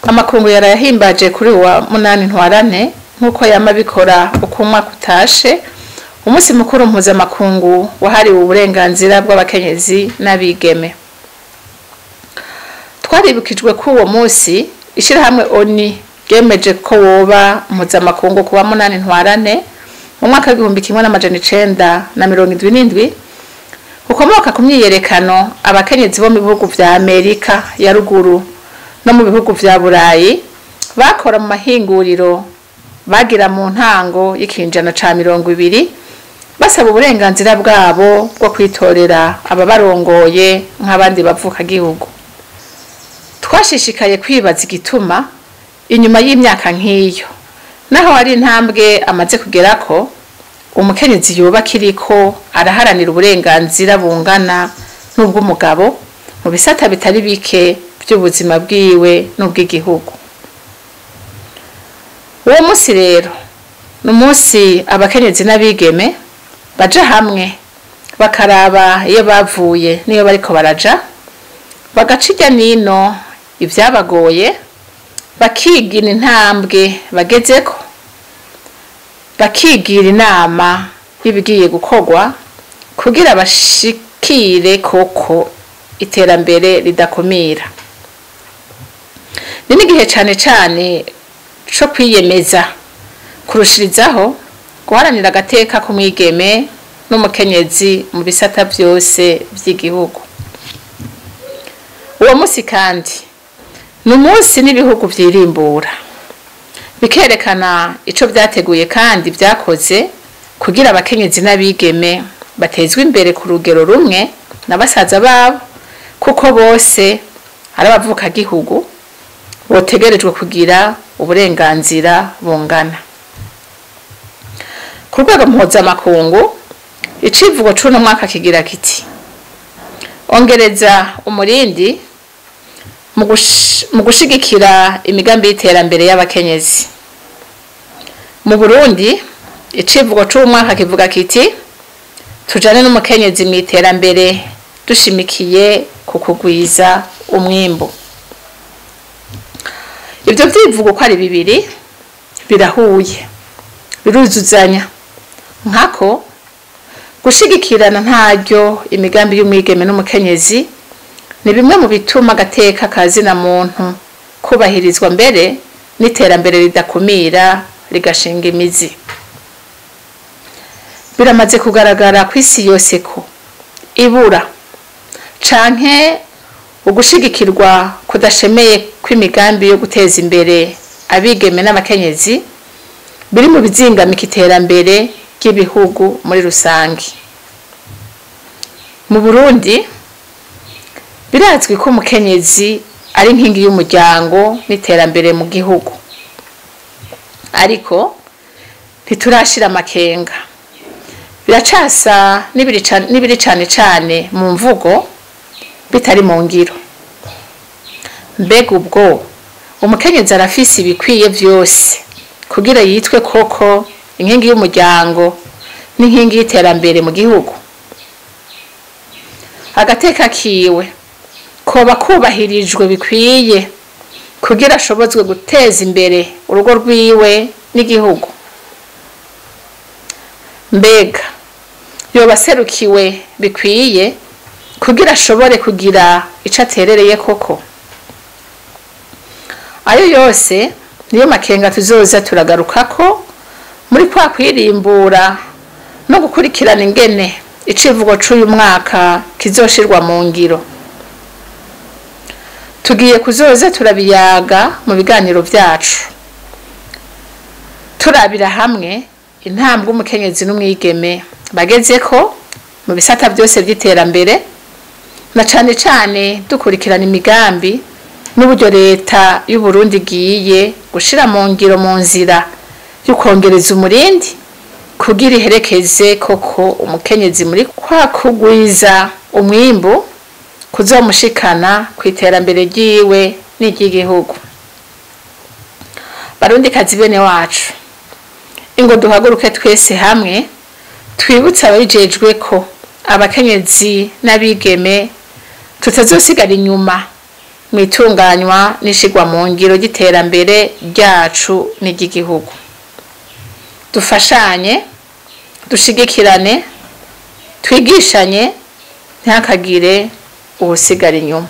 Amakungu yarayahimbaje kuri wa 8 Ntwarante nk'uko yama bikora uko umwaka utashe umunsi mukuru mpuzamakungu wahariwe uburenganzira bw'abakenyezi n'abigeme. Twaribukijwe ko uwo munsi ishirahamwe ONU ryemeje ko woba mpuzamakungu kuwa 8 Ntwarante mu mwaka w'igihumbi kimwe n'amajana icenda na mirongo indwi n'indwi, ukomoka ku myiyerekano abakenyezi bo mu bihugu vya Amerika ya ruguru no mu bihugu vya Burayi bakora mu mahinguriro bagira mu ntango y'ikinjana ca 20 basaba uburenganzira bwabo bwo kwitorera ababarongoye nk'abandi bavuka gihugu. Twashishikaye kwibaza igituma inyuma y'imyaka nk'iyo naho ari intambwe amaze kugerako umukenyezi yoba kiriko araharanira uburenganzira bungana n'ubw'umugabo mu bisata bitari bike by'ubuzima bwiwe n'ubw'igihugu. Uwo munsi rero ni umunsi abakenyezi n'abigeme baja hamwe bakaraba iyo bavuye n'iyo bariko baraja, bagaca irya nino ivyabagoye, bakigina intambwe bagezeko, bakigira inama y'ibigiye gukorwa kugira bashikire koko iterambere ridakumira. Ni n'igihe cane cane co kwiyemeza kurushirizaho guharanira agateka k'umwigeme n'umukenyezi mu bisata vyose vy'igihugu. Uwo munsi kandi ni umunsi n'ibihugu vyirimbura bikerekana ico vyateguye kandi vyakoze kugira abakenyezi n'abigeme batezwe imbere ku rugero rumwe na basaza babo, kuko bose ari abavukagihugu botegerejwe kugira uburenganzira bungana. Ku rwego mpuzamakungu icivugo c'uno mwaka kigira kiti: ongereza umurindi mu gushigikira imigambi y'iterambere y'abakenyezi. Mu Burundi icivugo c'uwo mwaka kivuga kiti: tujane n'umukenyezi mu iterambere dushimikiye ku kugwiza umwimbu. Ibyo vyivugo ko ari bibiri birahuye, biruzuzanya. Nkako gushigikirana ntaryo imigambi y'umwigeme n'umukenyezi ni bimwe mu bituma agateka kazina muntu kubahirizwa mbere n'iterambere ridakumira rigashinga imizi. Biramaze kugaragara kw'isi yose ko ibura canke ugushigikirwa kudashemeye kw'imigambi yo guteza imbere abigeme n'abakenyezi biri mu bizingamika iterambere ry'ibihugu muri rusange. Mu Burundi birazwi ko umukenyezi ari inkingi y'umuryango n'iterambere mu gihugu, ariko ntiturashira amakenga. Biracasa n'ibiri cane cane mu mvugo bitari mu ngiro. Mbega ubwo umukenyezi arafise ibikwiye vyose kugira yitwe koko inkingi y'umuryango n'inkingi y'iterambere mu gihugu? Agateka kiwe koba kubahirijwe bikwiye kugira ashobozwe guteza imbere urugo rwiwe n'igihugu? Mbega yoba aserukiwe bikwiye kugira ashobore kugira ico aterereye koko? Ayo yose niyo makenga tuzoza turagarukako muri kwa kwirimbura no gukurikirana ingene icivugo c'uyu mwaka kizoshirwa mu ngiro. Tugiye kuzoza turabiyaga mu biganiro vyacu, turabira hamwe intambwe umukenyezi n'umwigeme bagezeko mu bisata byose by'iterambere, na cane cane dukurikirana imigambi n'uburyo leta y'u Burundi igiye gushira mu ngiro mu nzira y'ukongereza umurindi kugira iherekeze koko umukenyezi muri kwa kugwiza umwimbu kuzomushikana ku iterambere ryiwe n'iry'igihugu. Barundikazi bene wacu, Ingo duhaguruke twese hamwe, twibutse ababijejwe ko abakenyezi n'abigeme tutazosigara inyuma mu itunganywa n'ishigwa mu ngiro ry'iterambere ryacu n'iry'igihugu. Dufashanye, dushigikirane, twigishanye, ntihakagire uwusigara inyuma.